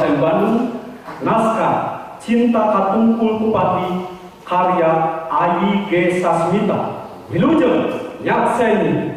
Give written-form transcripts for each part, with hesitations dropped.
Kabupaten Bandung, naskah Cinta Katungkul Kupati karya Ayi G. Sasmita. Wilujeng nyakseni.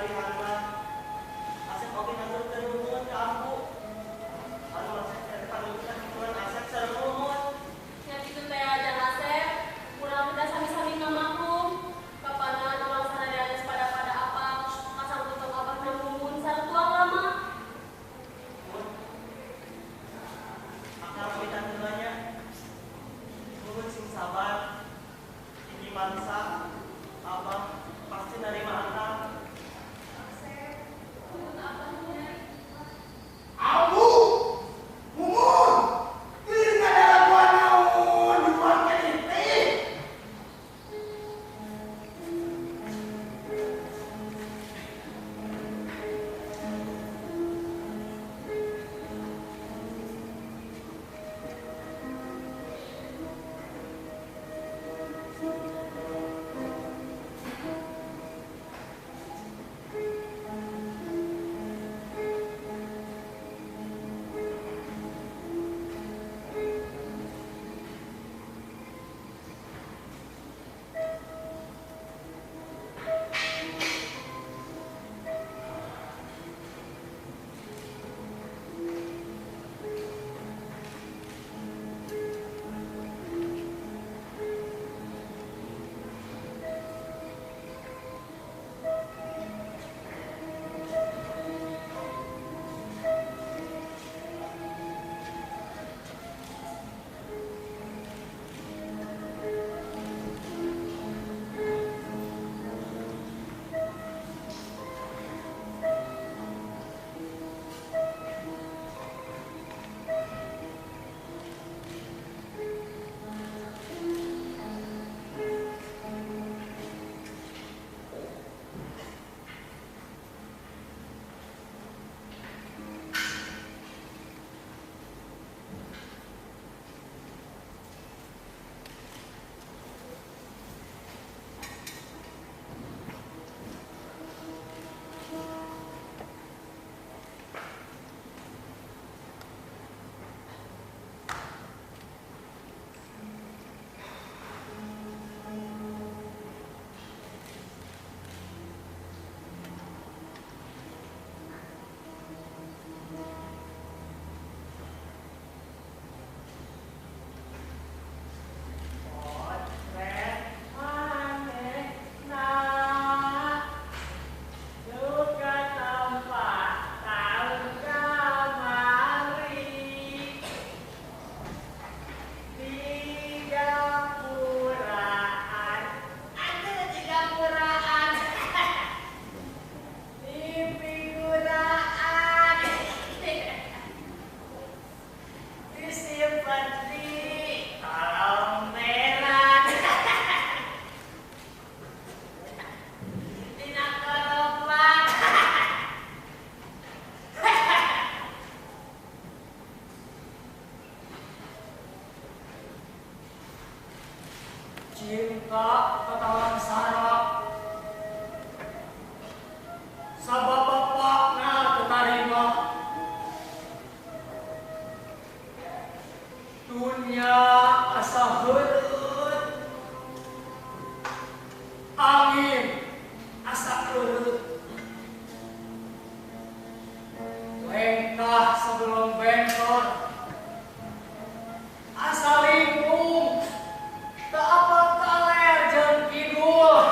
Malihan mah Asep oge ngaturkeun nuhun ka Ambu. Anu Asep teh panggilkeun hubungan Asep sareng Mumun. Nya kitu teh Jang Asep, urang teh sami-sami ngamaklum. Kapanan urang sadaya geus pada-pada apal kasangkutong abahna Mumun sareng tuang lama. Mun. Akang pamitan heula nya. Mumun sing sabar. Hiji mangsa Abah pasti narima akang. Asep, nuhun abahnya. Ambu, Mumun, ieu ngadalaguan naon di ruang keneh teh? Potret manehna duka tempat taun kamari tiga puraan, aduh tiga puraan, di piguraan disimpan di kolong merah. Dina koroplak. Cinta katawan sara sabab bapakna teu tarima dunya asa heureut angin asa eureut lengkah sebelum bentor asa linglung teu apal kaler jeung kidul.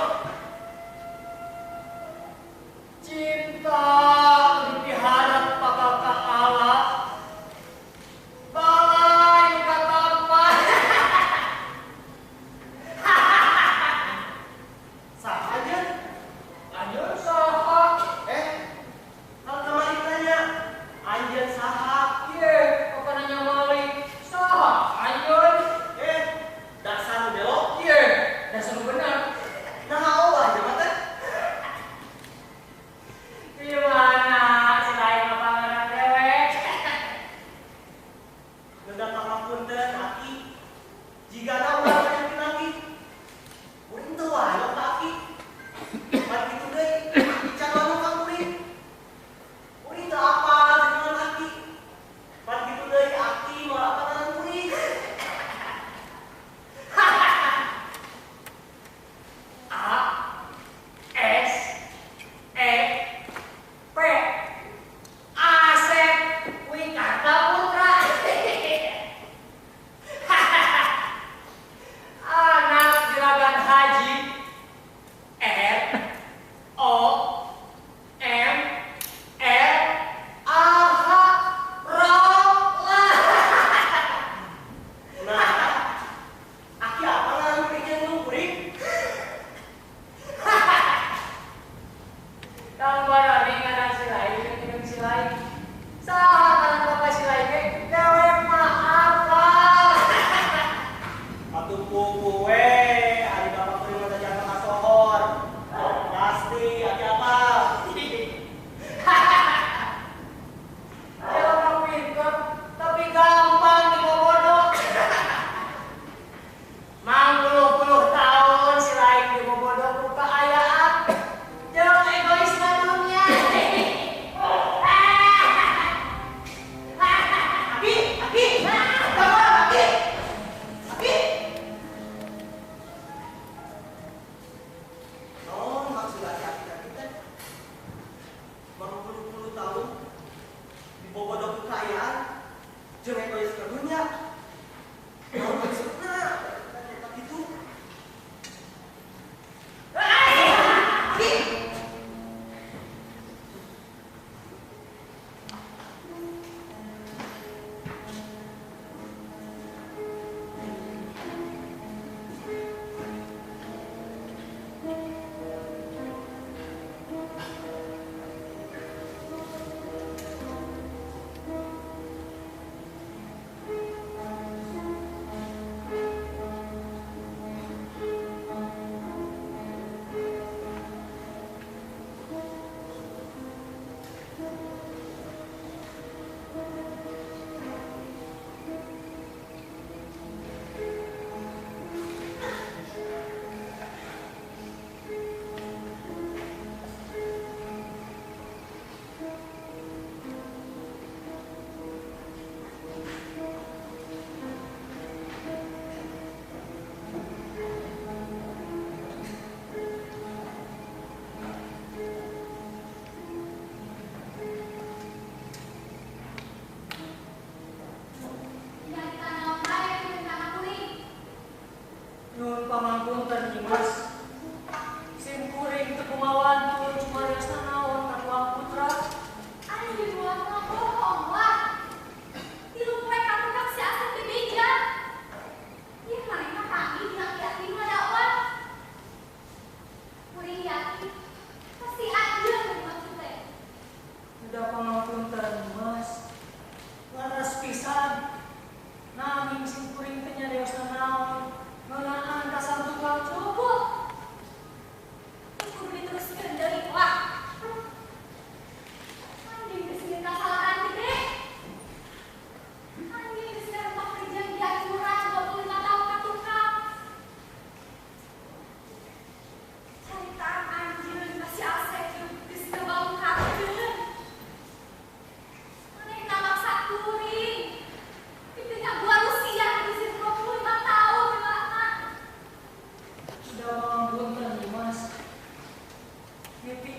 Cinta dipiharap bakal ka Allah balai nu katampa. Saha anjeun? Anjeun saha? Eh, hal kamari tanya. Anjeun saha? Ieu pokona nanya malik saha anjeun? Eh, dasar nu belok. Ieu dasar nu bener. Naha eueuh jelema teh? Ieu mah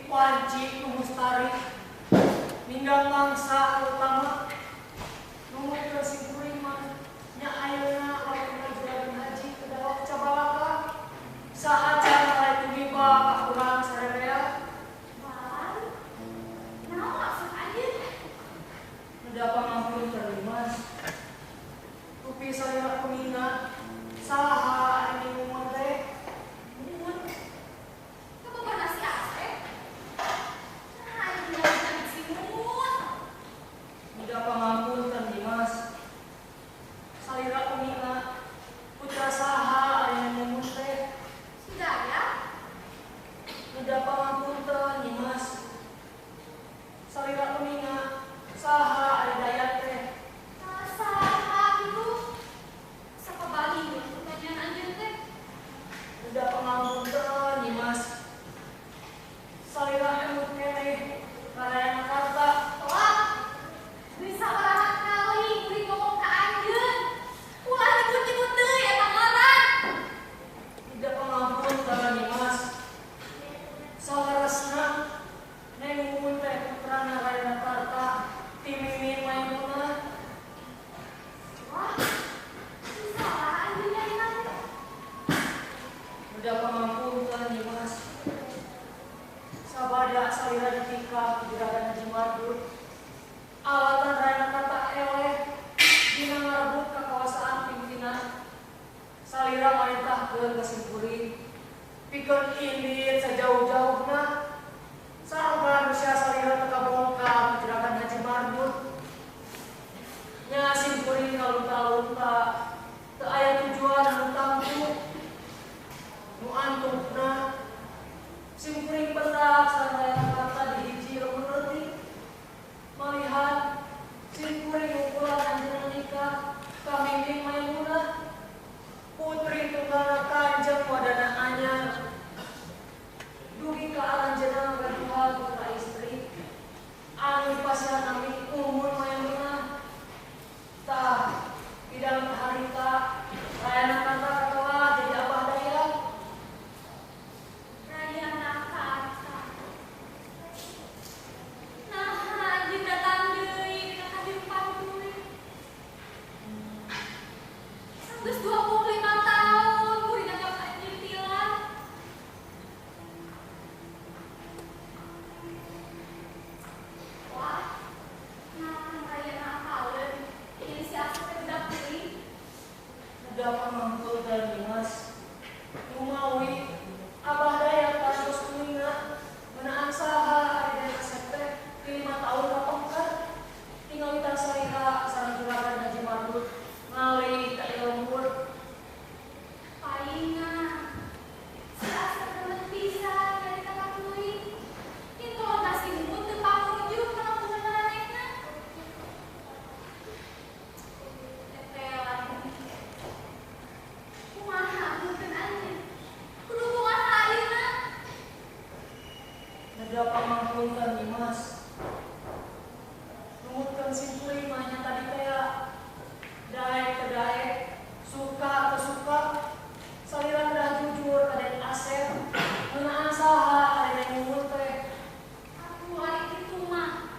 Wanci nu mustari ninggal mangsa utama numutkeun simkuring mah nya ayeuna waktuna juragan haji kedah cabalaka saha cara itu giba ka urang sarerea. Bal, naon maksud anjeun? Neda pangampunten Mas. Rupi salira pengina saha ari Mumun teh? Mumun. Kabogohna si Asep. Nah, anjeun nyabut si Mumun. Neda pangampunten Mas. Salira pengina putra saha ari Mumun teh? Si Daya. Neda pangampunten Mas. Salira pengina saha ari Dayat teh? Nah, saha kitu? Sakabali we pertanyaan anjeun teh. Neda pangampunten Mas. Salira emut keneh Rayana Karta. Tolak. Geus sabaraha kali kuring ngomong ka anjeun. Ulah nyebut-nyebut deui eta ngaran. Neda pangampunten Mas. Saleresna Neng Mumun teh putrana Rayana Karta ti Mimin Maimunah. Wah, saha anjeun nyarita teh? Neda pangampunten Mas. Sabada salira ditikah ku Juragan Haji Mardut. Alatan Rayana Karta eleh dina ngarebut kakawasaan pimpinan. Salira marentahkeun ka simkuring pikeun indit sajauh-jauhna. Sarga usia salira teu kabongkar ku Juragan Haji Mardut. Nya simkuring kalunta-lunta teu aya tujuan anu tangtu. Nu antupna simkuring pendak sareng Rayana Karta di hiji lembur leutik. Malihan simkuring ngukulan anjeunna nikah ka Mimin Maimunah, putri tunggalna Kanjeng Wadana Anyar. Dugi ka aranjeunna gaduhan putra istri anu dipasihan nami Mumun Maimunah. Tah bidang harita Rayana Karta katelah jadi Abah Dayat. Rayana Karta. Nah, anjeun datang deui dina kahirupan kuring. Geus 25 tahun kuring nganggap anjeun tilar. Wah, nah Rayana apaleun ieu si Asep teh budak kuring. Neda pangampunten Mas. Numawi Abah Dayat parantos uninga ngeunaan saha ari Dayat Asep teh ti 5 tahun kapengker tingawitan salira sareng Juragan Haji Mardut ngalih ka ieu lembur. Palingan si Asep remet pisan nyarita ka kuring. Intolna si Mumun teu pangunjuk kana hubungan maranehna. Tetelan. Kumaha mungkin anjeun? Kudu kumaha ayeuna? Neda pangampunten Mas. Numutkeun simkuring mah nya tadi teh daek teu daek, suka teu suka, salira kedah jujur ka Dayat Asep ngeunaan saha ari Neng Mumun teh. Atuh ari kitu mah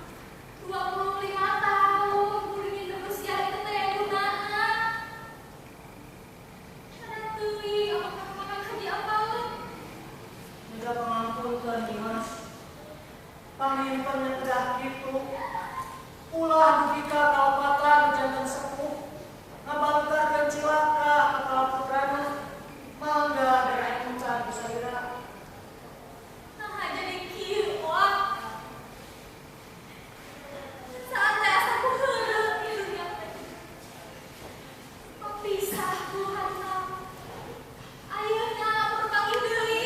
25 tahun kuring hidup usia itu teh gunaan. Kada teuing apakah makan haji apaleun? Neda pangampunten Mas. Panginten nya kedah kitu. Ulah dugi ka kaopatan nu janten sepuh ngabalungkarkeun cilaka ka kala putrana. Mangga dera encan ku salira. Nah, jadi kieu wah. Saat teh asa ku heureuh di dunia teh. Papisah ku harta. Ayeuna lamun panggih deui.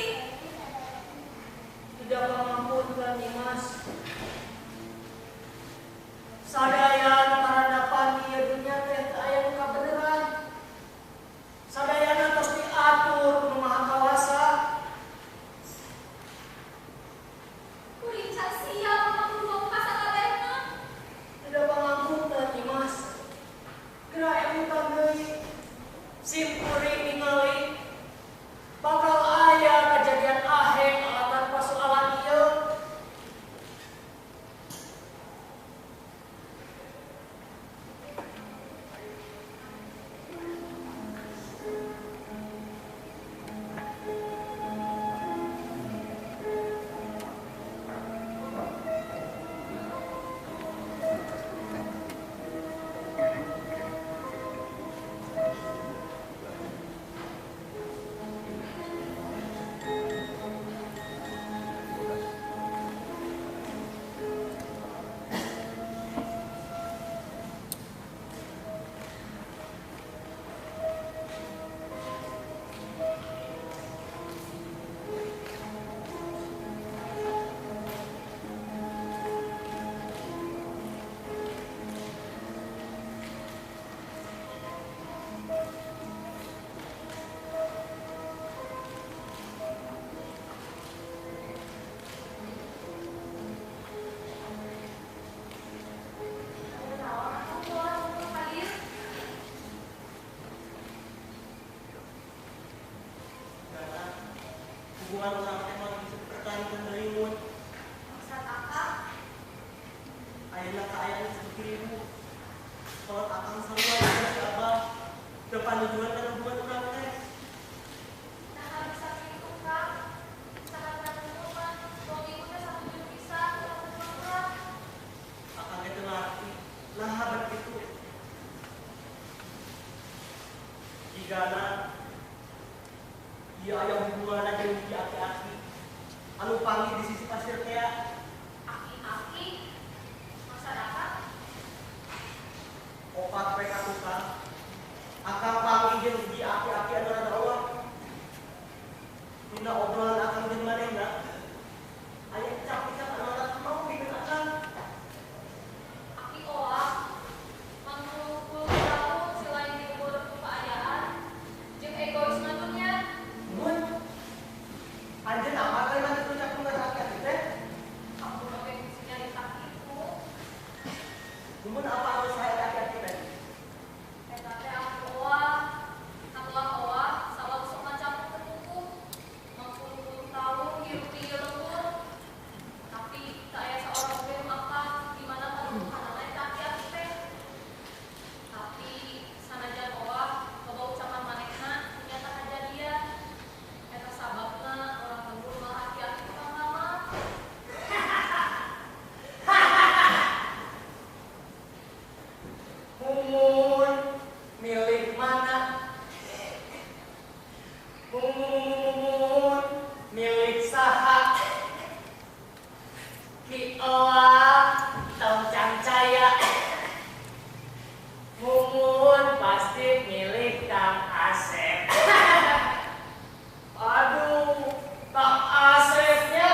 Neda pangampunten Mas. Sadaya parandapan ieu dunya teh teu aya nu kabeneran. Sadayana tos diatur ku Nu Maha Kawasa. Kuring can siap kudu ngomong ka sakabehna. Neda pangampunten Mas. Geura emutan deui. Simkuring ningali bakal aya kajadian aheng alatan pasualan ieu. Hubungan urang teh moal bisa dipertahankeun deui mun. Maksud akang? Ayeuna kaayaan geus beuki ribu. Kolot akang sarua jeung si Abah. Teu panujuan kana hubungan urang teh. Nah, bisa kitu Kang. Saha mumun mah wong ibu teh satuju pisan kana hubungan urang. Akang ge teu ngarti. Naha bet kitu. Jigana ieu aya hubunganna jeung hiji aki-aki anu panggih di sisi pasir tea. Aki-aki? Maksud akang? Opat we ka tukang. Akang panggih jeung hiji aki-aki anu rada owah. Dina obrolan akang jeung manehna aya ecap-ecap anu rada mau pikeun akang. Aki oah mangpuluh-puluh tahun selain diukur ku kaayaan jeung egoisme dunya. Mun anjeun apa kalimat itu ucapkeun ka aki-aki teh? Ampun oge geus nyarita kitu. Mun apa anu sae aki-aki teh? Eta teh aki oah, katulah oah sabab sok ngacampur teu kukuh. Mangpuluh-puluh tahun hirup di ieu lembur. Tapi teu aya saorang oge nu apal di mana padukuhanana eta aki-aki teh. Tapi sanajan oah loba ucapan manehna nyata kajadian. Eta sababna urang lembur malah aki-aki tukang lama. Mumun milik mana? Mumun milik saha? Ki Oah tong cangcaya. Mumun pasti milik Kang Asep. Aduh, Kang Asepnya.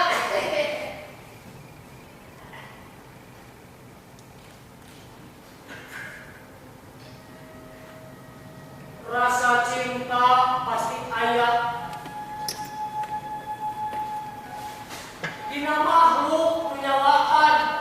Rasa cinta pasti aya dina makhluk nu nyawaan.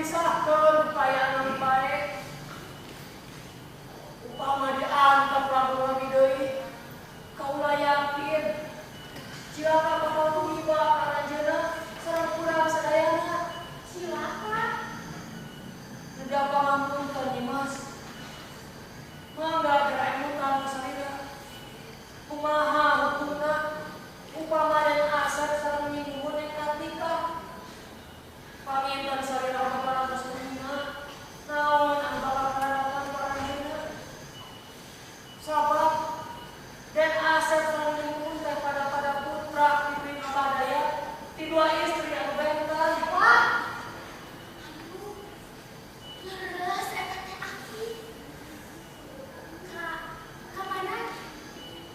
Dipisahkeun kaayaan anu bae. Upama diantep Prabu Rami deui, kaula yakin cilaka bakal tumiba ka aranjeunna sareng kurang sadayana. Cilaka? Neda pangampunten Nyimas. Mangga geura emutan ku salira. Kumaha hukumna upama Den Asep sareng Nyi Mumun nekat nikah? Panginten salira parantos uninga naon anu bakal kalakuan ku aranjeunna. Sabab Den Asep sareng Nyi Mumun teh pada putra pipin Abah Dayat ti dua istri anu benten. Wah. Aduh. Leres eta teh Aki. Ka kamana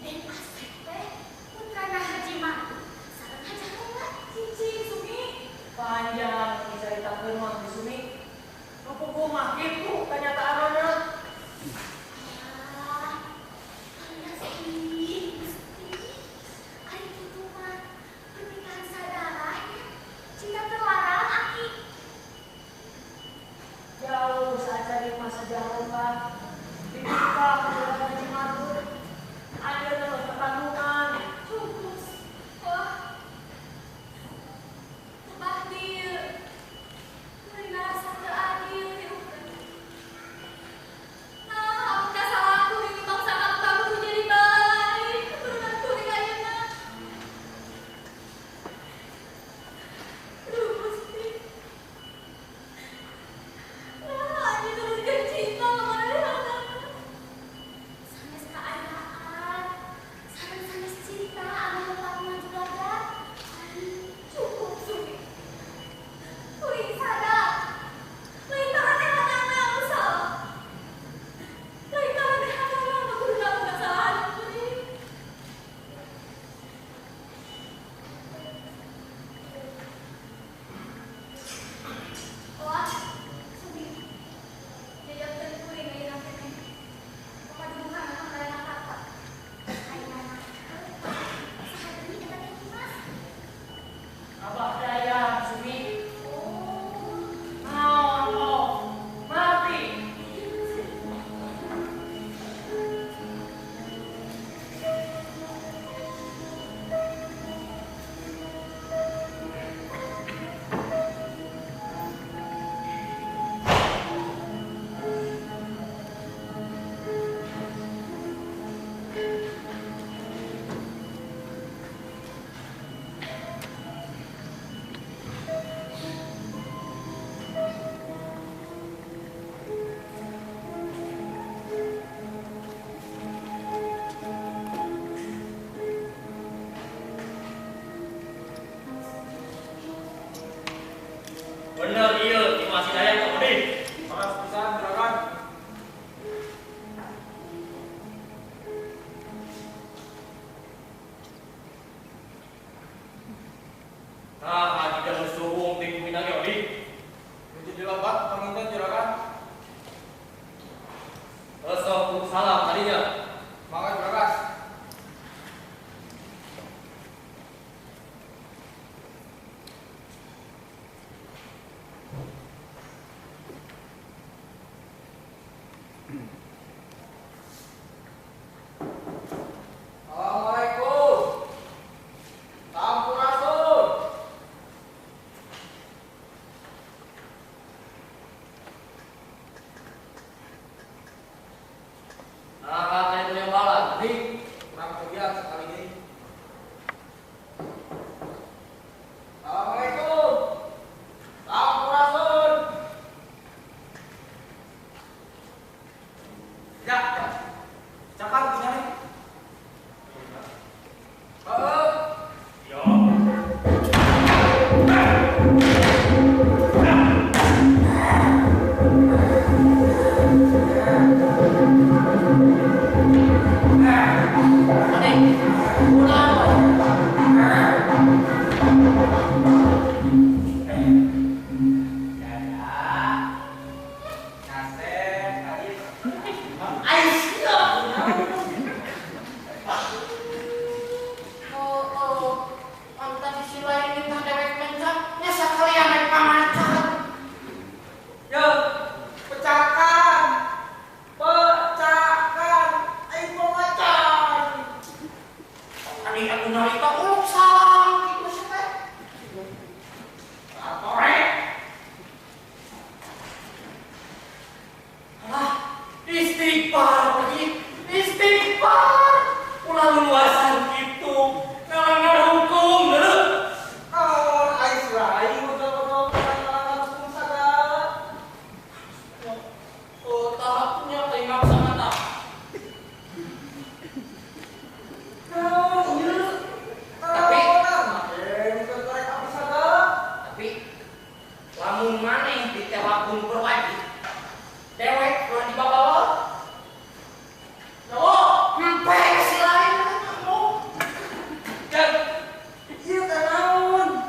Den Asep teh putrana Haji Mardut sareng Hajah Lela cicing Sumi. Panjang dicaritakeun mah Ki Sumi. Nu puguh mah kitu kanyataanana. Ah, alias ih, Gusti. Ari kitu mah pernikahan sadaranya cinta terlarang Aki. Jauh saja di masa jauh dibuka ku Juragan Haji Mardut. Ayeuna mah ketandungan. Cukus. Wah. Tebah dieu. Kuring ngarasa teu adil hirup teh. Nah, abdi salah kuring dipaksakan ka kudu jadi baik. Keturunan kuring ayeuna. Duh, Gusti. Nah, ayeuna nurutkeun cinta ka maranehna. Sanes kaayaan. ditewak gunung berwajib. Dewek ulah dibawa. Oh, empek si lain kamu. Dan ieu teh naon?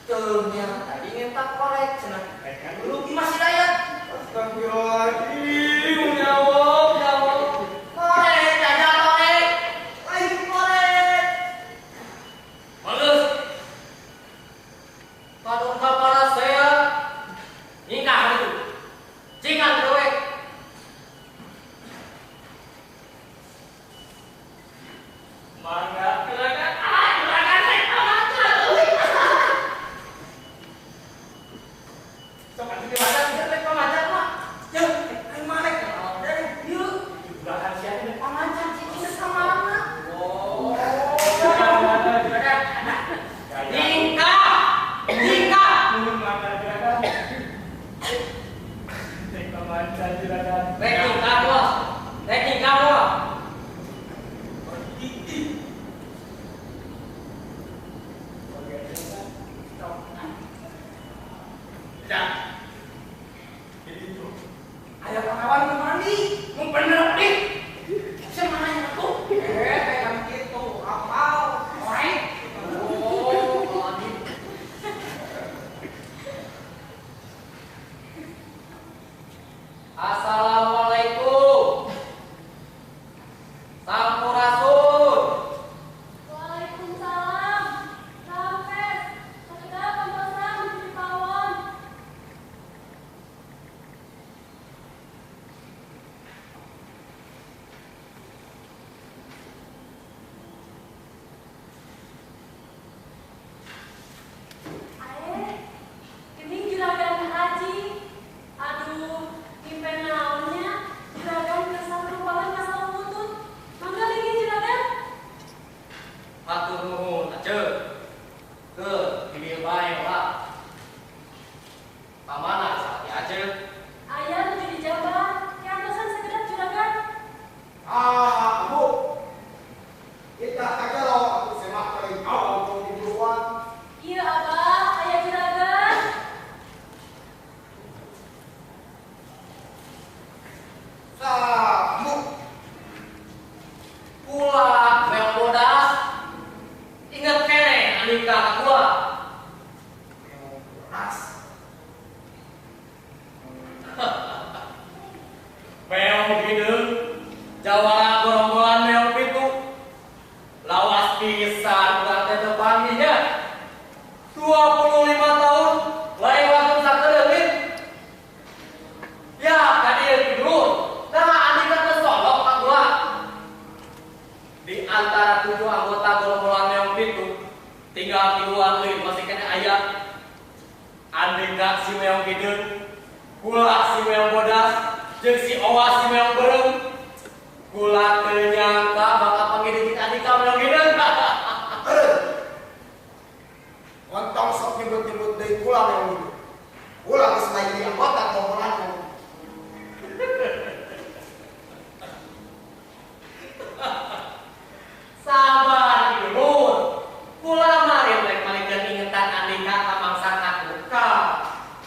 Teu nya tadi ngentak korek cenah. Kan dulu ki masih dayat. Astagfirullahaladzim, ya Allah, ya Allah. Korek, ada korek. Lain korek. Males. Kalau para saya nikah itu. Jangan dewek. Mangga, silakan. Ah, silakan rek pamacan. Sok atuh di mana bisa rek pamacan mah. Jeung aing mah rek ieu juragan sia rek pamacan cicing samarana. Oh. Juragan. Nikah. Nikah. Nuhun mangga juragan. Rek pamacan juragan. Rek nikah bos. Rek nikah bos. Ada pengawan ke mandi, mau bener nih. Semangat aku. Pegang gitu, apal, korek. Oh, Assalamualaikum. Sampurasun. Waalaikumsalam. Rampes, sakedap pambosan di pawon. Ae, geuning juragan haji. Aduh, mimpen naonnya juragan kesal rupahan kasal putut. Mangga lagi juragan. Hatur nuhun aceu. Ke dibil bae lah. Pamana saat aceu? Aya nuju di Jabar, kiantosan sakedap juragan. Ah, Bu. Kita kacau aku semak kali kau di buruan. Iya abah, aya juragan. Sah, Bu. Kula meong bodas. Inget kene andika ka kula. Ras. Meong hideung jawara gorombolan meong pitu. Lawas pisan urang teh teu panggih nya. 25 tahun lain waktu sakedeung. Ya, ka dieu dulu. Nah, andika teh solok ka kula. Di antara 7 anggota gerombolan meong pitu, tinggal tiluan euy masih kene aya. Andika si meong hideung, kula si meong bodas, jeung si Owa si meong beureum. Kula teu nyangka bakal panggih jeung andika meong hideung. Ontong sok nyebut-nyebut deui kula meong hideung. Kula geus lain di anggota gerombolan meong. Sabar dulur. Kula mah rek malikeun ingetan andika ka mangsa katukal.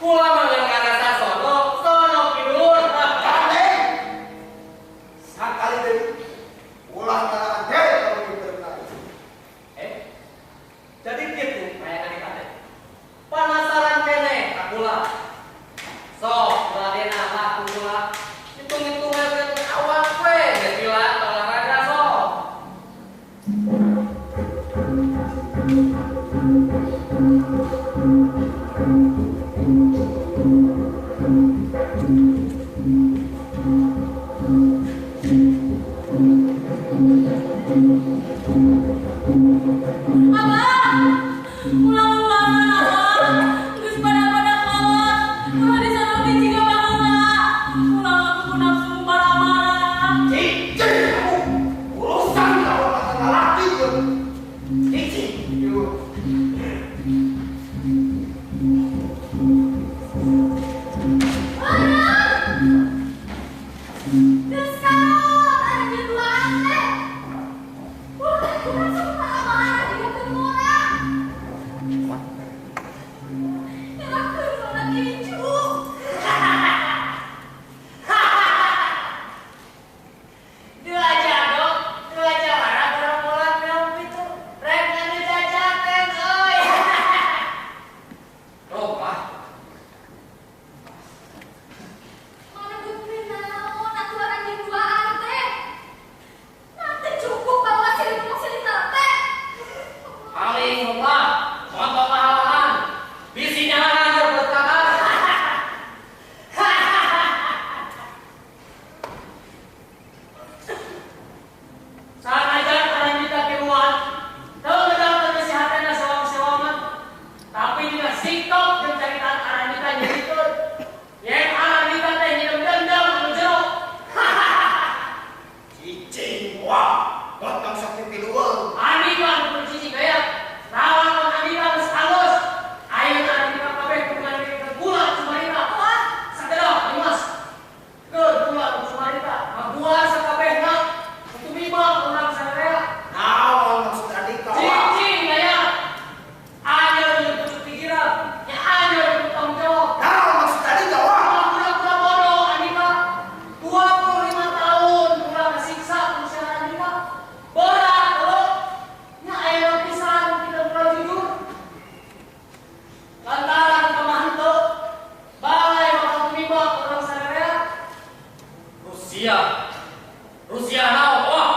Kula mah ngarasa sonok, sonok dulur. Kandeng. Sakali deui ulah nyalakan dewek kalau diterkenal. Jadi gitu kayak andika teh. Penasaran kene ka kula. Sok ladena lah kula. Hitung-hitungan ke awak we geus gila olahraga sok. Abah, ulang-ulangan abah, geus pada-pada kolot, ulah disorotin jiga baheula. Ulah aku nafsu marah-marah. Cicing kamu. Urusan kalau masalah laki jeung. Cicing. Ah! Tumiba urang sararea. Rusia. Rusia naon? Wah.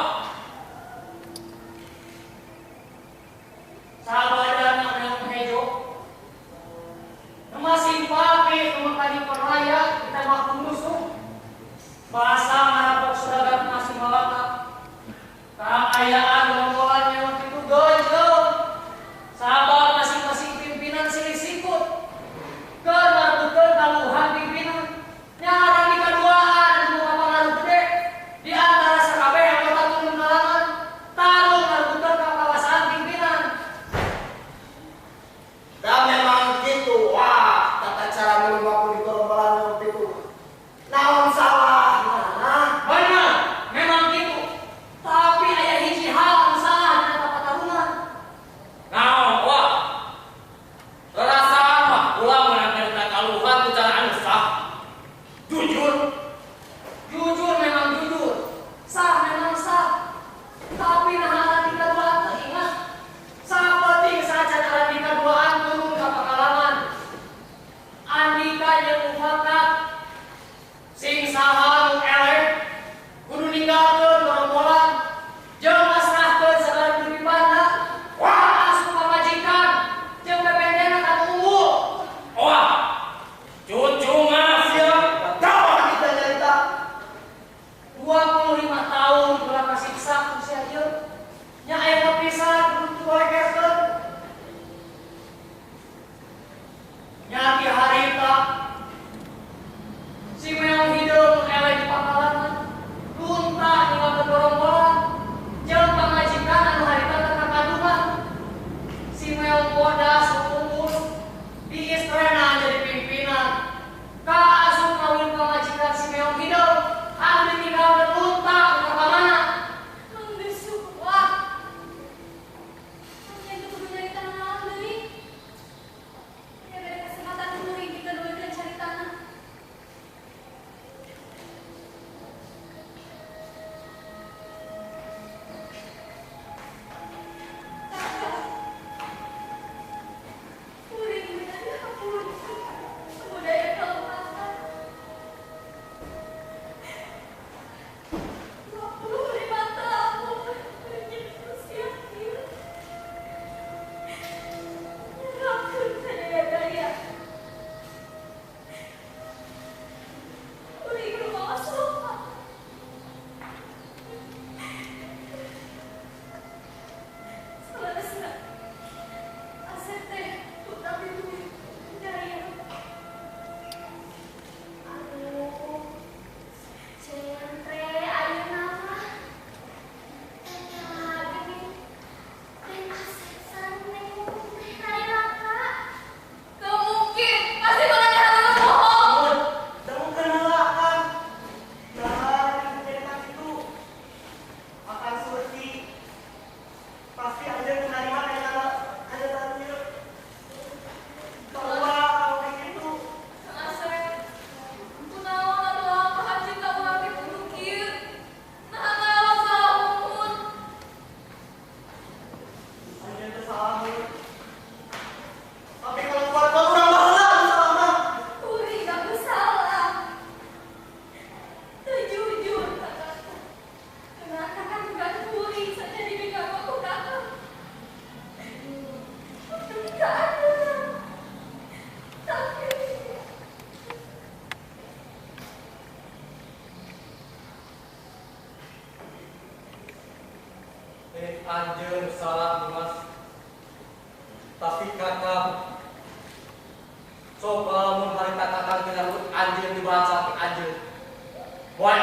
Sabadana meong hejo. Nama simpati kumangkani peraya kita mah musuh. Bahasa ngarapok saudagar masih malaka. Kaayaan gerombolan memang itu gonjol. Sabab masing-masing pimpinan silih sikut. Keur ngarebutkeun kaluhan pimpinan. Nyaran di kaduaan anu pangaruh gede. Di antara sakabeh anggota turun kalangan tarung ngarebutkeun kakawasaan pimpinan. Dan memang gitu, wah, tata cara melumaku di gerombolan waktu itu. Naon salah, nah, Benar, memang gitu. Tapi aya hiji hal anu salah dina papatarungan. Naon? Wah. Rarasaan mah ulah meunang nyarita kaluhan ku cara anu sah. Jujur. Jujur memang jujur, sah memang sah. Tapi nah Andika duaan teu ingat. Sapenting saja Andika duaan turun ka pengalaman. Andika jeung mufakat sing saha nu eleh kudu ninggalkeun gerombolan jeung masrahkeun sagala titipanna. Wah, asup pamajikan jeung pependena ka nu unggul. Wah. Cucungan sia. tahu kita nyarita. 25 tahun kula kasiksa ku sia ieu. Nya aya pisan kudu dilekerkeun. Nya ti harita si meong hideung eleh di pangkalan lunta ninggalkeun gerombolan jeung pamajikan anu harita teu kakadungan. Si meong bodas unggul diistrena jadi pimpinan. Kaasup kawin pamajikan si meong hideung anu ditinggalkeun lunta ka mana? Geus wah. Nya kudu nyarita naon deui? Ya bere kesempatan kuring dikeduikeun caritana. Kakak. Kuring minta diampun. Budaya kelemahan. 25 tahun menjadi manusia ieu. Nyerahkeun sadaya-daya. Kuring rumaos lupa. Saleresna Asep teh hutang duit daya. Aduh, Centre ayeuna mah. Eta geuning teh Asep sareng Neng Mumun teh raya ka. Teu mungkin, pasti maranehna bohong. Dangukeun heula Kang. Nah, cerita itu akan surti pasti aja menerima kenyataan ieu. Bahwa kalau kayak gitu Kang Asep, kunaon atuh lalampahan cinta urang teh kudu kieu. Naha ngalawan salah Mumun. aja teu salah mun. Tapi kalau kuat-kuat urang baheula anu salah mah. Kuring aku salah. Teu jujur kakak. Kenapa kakak juga kuring saja dipegang aku kakak. Demi keadilan. Tapi Anjeun salah Dimas. Tapi kakak coba lamun harita kakak kena anjeun dibaca ti anjeun. Wae